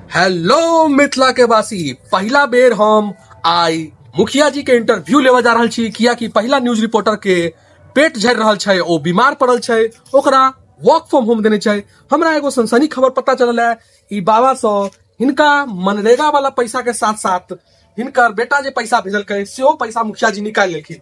Hello Mithila के वासी, पहिला बेर हम आई मुखिया जी के इंटरव्यू लेवे जा रहल छी, कियाकि पहिला न्यूज रिपोर्टर के पेट झड़ रहल छै, ओ बीमार पड़ल छै, ओकरा वर्क फ्रॉम होम देने छै। हमरा एगो सनसनी खबर पता चलल है ई बाबा सँ हिनका मनरेगा वाला पैसा के साथ साथ हिनकर बेटा जे पैसा भेजलकै सेहो पैसा मुखिया जी निकालि लेलखिन।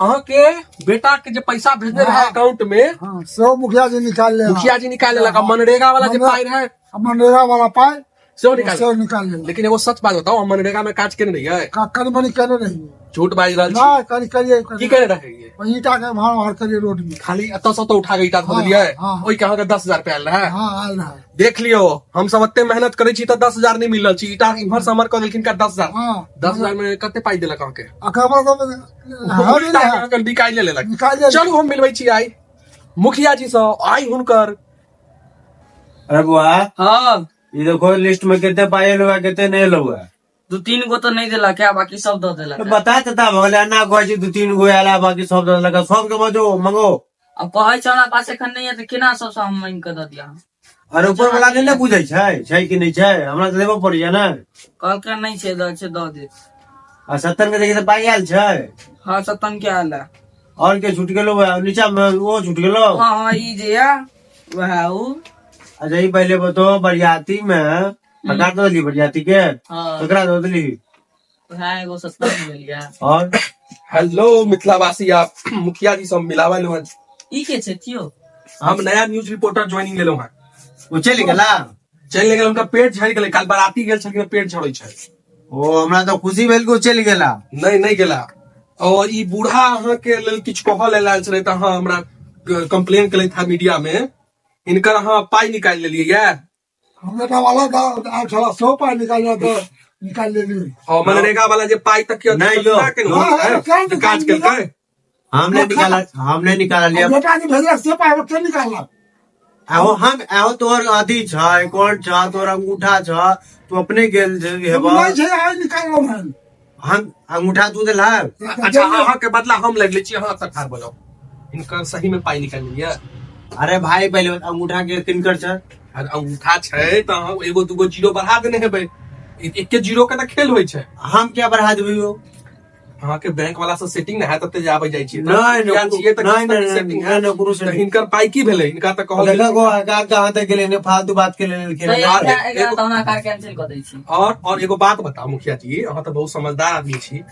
अहाँ के बेटा के जे पैसा भेजने रहे अकाउंट में, हाँ, सेहो मुखिया जी निकाल ले, मुखिया जी निकाल लेलक। आ मनरेगा वाला जे पाई रहे, मनरेगा वाला पाई सेहो निकाल सेहो निकाल लेलक। लेकिन एगो सच बात बताओ, हम मनरेगा में काज केने रहियै? कनि मनि केने रहियै। झूठ बाजि रहल छी। नहि, कनि करियै, की केने रहियै? ओहि ईंटा के भार भार करियै रोड में। खाली एतऽ से ओतऽ उठा के ईंटा धऽ देलियै? हाँ। ओहि के अहाँके 10,000 रुपया आयल रहै? हाँ, आयल रहै। देख लियौ, हम सब एते मेहनत करै छी तऽ 10,000 नहि मिल रहल छी। ईंटा इम्हर से उम्हर कऽ देलखिन का 10,000। हाँ। 10,000 में कते पाई देलक अहाँके? अखन हमरा सब ओ ईंटा अहाँके निकालि लेलक। निकालि लेलक। चलू हम मिलबै छी आइ मुखिया जी सँ, आइ हुनकर। अरे बुआ। हाँ। ये देखो लिस्ट में कितने पाई एलो है, कितने नहीं एलो है। 2-3 गो तो नहीं देलक है, बाकी सब दऽ देलक तो है। बता देता भगले ना कहै छी 2-3 गो आयल है, बाकी सब दऽ देलक है। सबके बजो मंगो। अब कहै छै हमरा पास एखन नहीं है तऽ केना सबसँ हम मांगि कऽ दऽ दिया? अरे ऊपर वाला नहीं ने बुझै छै, छै कि नहीं छै, हमरा तऽ देबऽ पड़ैया ने। कहलकै नहीं छै, दऽ छै, दऽ दे। आ 70 के देखी तऽ पाई आयल छै। हाँ, 70 के आयल है। और के छूट गेलो है नीचा में, ओ छूट गेलो। हाँ, हाँ, ई जे है वएह उ। अच्छा ई पहले बताओ, बरियाती में पका दो देली बरियाती के? हाँ। ककरा दो देली? वएह एगो 70 मिल गया। और हेलो मिथिलावासी, आप मुखिया जी सब मिलावा लो। ई के छै थियो? हम नया न्यूज रिपोर्टर ज्वाइनिंग लेलहुँ हैं। ओ चलि गेला? चलि गेल, हुनका पेट झड़ि गेलै। काल्हि बराती गेल छलखिन, पेट झड़ै छै। ओ हमरा तऽ खुशी भेल कि ओ चलि गेला। नहि, नहि गेला। और ई बूढ़ा अहाँ के लेल किछु कहऽ लेल आयल छलै तऽ अहाँ हमरा कंप्लेन केलथि हँ मीडिया में, हिनकर अहाँ पाई निकालि लेलियै ये? हम बेटा वाला आयल छला सेहो पाई निकालि तऽ निकालि लेली। और मनरेगा वाला जे पाई तक के नहीं यो। हाँ, हाँ, जे काज केलकै? हमने निकाला, हमने निकाला लिया। बेटा के भेजलक से पाई के निकाललक। आहो हम आहो तोहर अथी छ, अकाउंट छ, तोहर अंगूठा छ, तू अपने गेल हेबा। नहीं छै, आइ निकाललहुँ हन। हम अंगूठा तू देला। अच्छा अहाँ के बदला हम लड़ि लै छी, अहाँ एतऽ ठाढ़ भऽ जाउ। हिनकर सही में पाई निकालि लेलियै? अरे भाई पहले अंगूठा के किनकर छ? अरे अंगूठा छै तऽ अहाँ एगो दूगो जीरो बढ़ा देने हेबै, एके जीरो के तऽ खेल होइ छै। हम क्या बढ़ा देबै यौ? अहाँ के बैंक वाला से सेटिंग नहि हैत, ओते जे आबै जाइ छियै। नहि, नहि, किया छियै तऽ नहि, किस तरह नहि, सेटिंग नहि, हैत? नहि, कोनो तऽ सेटिंग। हिनकर पाई की भेलै? हिनका तऽ कहल देखो गेल। गो आकार कहाँ तक गेलै ने, फालतू बात के लेल तऽ और एकरा तऽ हमरा कार कैंसिल कऽ दै छी। और एगो बात बताउ मुखिया जी, अहाँ तऽ बहुत समझदार आदमी छी।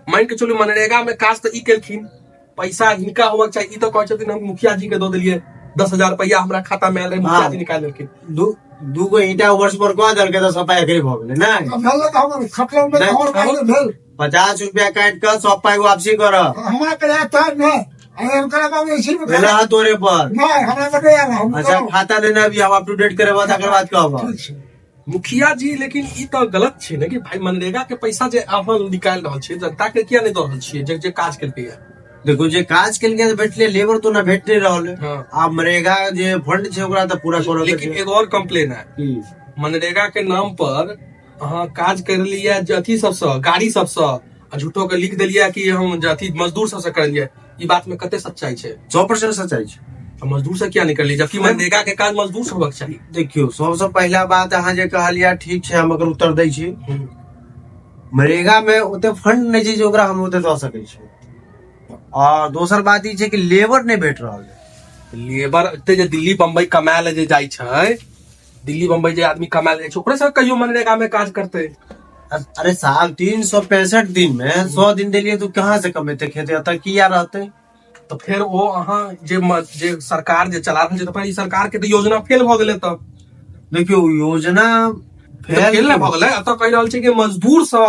मान के चलू मनरेगा में काज तऽ ई केलखिन, पैसा हिनका होबक चाही, ई तऽ कहै छथिन हम मुखिया जी के दऽ देलियै 10,000 रुपया हमरा खाता में आयल रहै, मुखिया जी निकालि लेलखिन। दू गो ईंटा ऊपर से ऊपर कऽ देलकै तऽ सब पाई एकरे भऽ गेलै ने। भेल तऽ हमर खटलहुँ नहि, नहि, हमर पाई नहि भेल। 50 रुपया काटि कऽ सब पाई वापसी करब। हमरा के आयल तऽ नहि, अरे हुनकर बाबू ऐसी में भेला है तोरे पर। नहि, हमरा के नहि आयल, हम अच्छा खाता लेने अभी हम अप टू डेट करेबा तकर बाद कहब। ठीक छै। मुखिया जी लेकिन ई तऽ गलत छै ने कि भाई मनरेगा के पैसा जे अहाँ निकालि रहल छियै, जनता के किया नहि दऽ रहल छियै जे जे काज केलकै है? देखो जे काज केलकै तऽ भेटलै, लेबर तो ना भेट नहि रहल है। हाँ। आब मनरेगा जे फंड छै ओकरा तऽ पूरा करऽ के लेकिन छै। एगो और कंप्लेन है। की? मनरेगा के नाम पर अहाँ काज कर लियै जे अथी सबसँ, गाड़ी सबसँ, आ झूठो के लिख देलियै कि हम जे अथी मजदूर सबसँ करलियै, ई बात में कते सच्चाई छै? 100% सच्चाई छै। तऽ मजदूर से किया नहि करलियै, जबकि मनरेगा के काज मजदूर से होबाक चाही? देखियौ सबसँ पहिला बात अहाँ जे कहलियै ठीक छै, हम एकर उत्तर दै छी। मनरेगा में ओते फंड नहि छै जे ओकरा हम ओते दऽ सकै छी। और दोसर बात ई छै कि लेबर नहि भेट रहल है। लेबर एते जे दिल्ली बम्बई कमाए लए जे जाइ छै, दिल्ली बम्बई जे आदमी कमाए लए जाइ छै ओकरे सब कहियो मनरेगा में काज करतै। अरे साहब 365 दिन में 100 दिन देलियै तो कहाँ से कमेतै खेतै, एतऽ किया रहतै? तऽ फेर ओ अहाँ जे जे सरकार जे चला रहल छै, तऽ फेर ई सरकार के तऽ योजना फेल भऽ गेलै तऽ। देखियौ योजना फेल नहि भऽ गेलै। एतऽ कहि रहल छै कि मजदूर सँ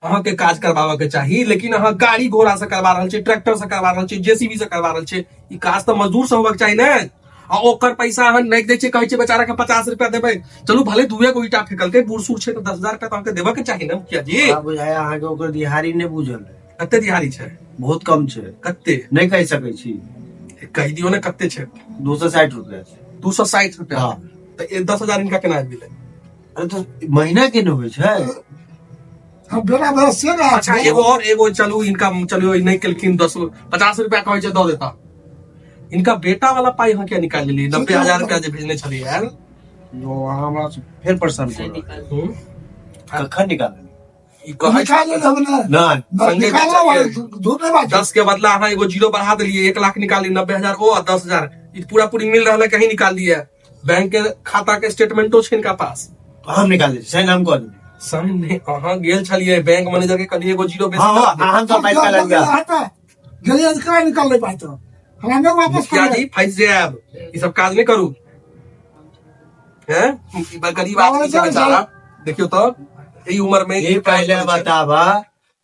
अहाँके काज करबाबऽ के चाही, लेकिन अहाँ गाड़ी घोड़ा से करबा रहल छी, ट्रैक्टर से करबा रहल छी, जेसीबी से करबा रहल छी। ई काज तऽ मजदूर से होबाक चाही ने। आ ओकर पैसा अहाँ नहि दै छियै, कहै छियै बेचारा के 50 रुपया देबै। चलू भले दुए गो ईटा फेकलकै, बूढ़ सूढ़ छै, तऽ 10,000 रुपया तऽ अहाँके देबऽ के चाही ने मुखिया जी। हमरा बुझाया अहाँके ओकर दिहाड़ी नहि बुझल है। कते दिहाड़ी छै? बहुत कम छै। कते? नहि कहि सकै छी। कहि दियौ ने कते छै। 260 रुपया छै। 260 रुपया? हाँ। तऽ 10,000 हिनका केना आबि गेलै? अरे तऽ महीना के ने होइ छै। हम बेटा भेल से ने। अच्छा एगो और एगो चलू इनका चलू ई नहि केलखिन, 10 50 रुपया कहै छै दऽ देता। इनका बेटा वाला पाई अहाँ किया निकालि लेलियै? 90,000 रुपया जे भेजने छलियै यार। जो अहाँ हमरा से फेर परेशान से कर निकाल कखन निकालल? ई कहै निकाल लेब ने। नहि। संजय निकालना चाचा के- झूठ नहीं बात। 10 के बदला अहाँ एगो जीरो बढ़ा देलियै, 1 लाख निकाली, 90,000 ओ आ 10,000, ई पूरा पूरी मिल रहल है, कहीं निकाल दिए। बैंक के खाता के स्टेटमेंटो छै इनका पास। हम निकाल दै छी, साइन हम कऽ देबै। साइन नहि, अहाँ गेल छलियै बैंक मैनेजर के कहलियै एगो जीरो बेसी हँ हँ करा दिअ। हम सब पाइ निकालल जा। गेलियै तऽ कहाँ निकाललै पाइ तऽ हमरा नहि वापस मुखिया जी फंसि जायब, ई सब काज नहि करू। हैं, ई गरीब आदमी छै बेचारा, देखियौ तऽ एहि उम्र में ई पहिले बताबा,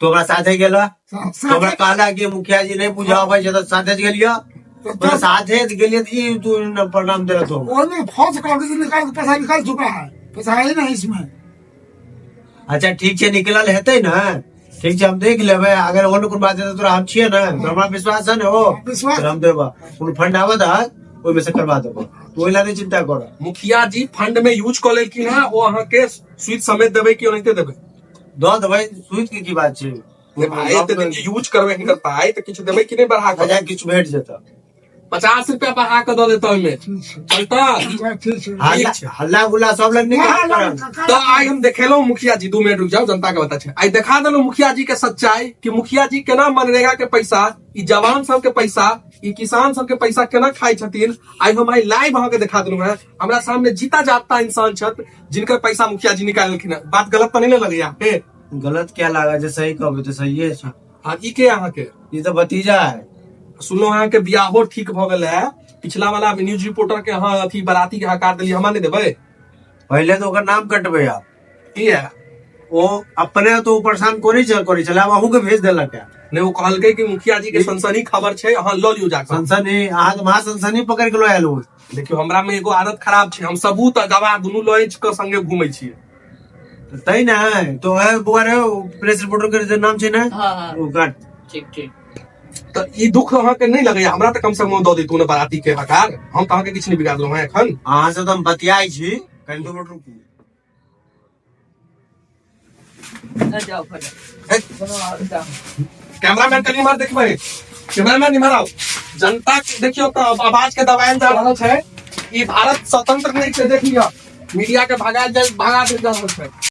तू हमरा साथे गेला तो हमरा कहला कि मुखिया जी नहीं बुझाबै छै, तऽ साथे गेलियो, तोरा साथे गेलियै तऽ ई तू न प्रणाम देला तो। ओहिमे फॉल्स कागज निकाल के पैसा निकाल चुका है, पैसा है ही नहीं इसमें। अच्छा ठीक छै, निकलल हेतै ने, ठीक छै, हम देख लेबै। अगर ओहन कोनो बात हेतै तोरा हम छियै ने, तोरा हमरा विश्वास है ने हो। विश्वास। तोरा हम देबा, कोनो फंड आबत है ओहिमे से करवा देबो, तू ओहि ला नहि चिंता कर। मुखिया जी फंड में यूज कऽ लेलखिन है, ओ अहाँके सुइत समेत देबै कि ओनाहिते देबै? दऽ देबै, सुइत के की बात छै? नहि भाई, एते दिन यूज करबै हिनकर पाइ तऽ किछु देबै कि नहि बढ़ा कऽ? अच्छा, किछु भेट जेतै। 50 रुपया बढ़ा कऽ दऽ देतै ओहिमे, चलता? ठीक छै। हल्ला छै। हल्ला गुल्ला सब लग नहि करब। तऽ आइ हम देखेलहुँ मुखिया जी, 2 मिनट रुक जाउ, जनता के बता छै, आइ देखा देलहुँ मुखिया जी के सच्चाई कि मुखिया जी केना मनरेगा के पैसा, ई जवान सब के पैसा, ई किसान सब के पैसा केना खाइ छथिन। आइ हम आइ लाइव अहाँके देखा देलहुँ हेँ, हमरा सामने जीता जागता इंसान छथि जिनकर पैसा मुखिया जी निकाललखिन हेँ। बात गलत तऽ नहि ने लगैया हे? गलत क्या लागै छै, सही कहबै तऽ सहिए छै। हँ, ई के अहाँके? ई तऽ भतीजा है। सुनलहुँ अहाँके बियाहो ठीक भऽ गेल है, पिछला वाला न्यूज रिपोर्टर के अहाँ अथी बराती के हकार देलियै, हमरा नहि देबै? पहिले तऽ ओकर नाम कटबै आप। किया? ओ अपने तो परेशान कोनी छल करै छलै, आब अहूँ के भेज देलक है। नहि, ओ कहलकै कि मुखिया जी के सनसनी खबर छै, अहाँ लऽ लियौ जाकऽ। सनसनी? अहाँ तऽ महा सनसनी पकड़ के लऽ आयल हो। देखियौ, हमरा में एगो आदत खराब छै, हम सबूत आ गवाह दुनू लऽ के संगे घूमै छियै। तै ने तो है बुआ रे, प्रेस रिपोर्टर के जे नाम छै ने, हाँ हाँ ओ काट। ठीक ठीक। तऽ ई दुख अहाँके नहि लगैया? हमरा तऽ कम से कम दऽ दैतू ने बराती के हकार, हम तऽ अहाँके किछु नहि बिगाड़लहुँ हेँ एखन। अहाँ से तऽ हम बतियाइ छी, कनि 2 मिनट रुकू। जाओ फटे। कैमरामैन कनि इम्हर देखबै, कैमरामैन इम्हर आउ। जनता के देखियौ तऽ आवाज के दबायल जा रहल छै। ई भारत स्वतंत्र नहि छै, देख लिअ, मीडिया के भगायल जा भगा देल जा रहल छै।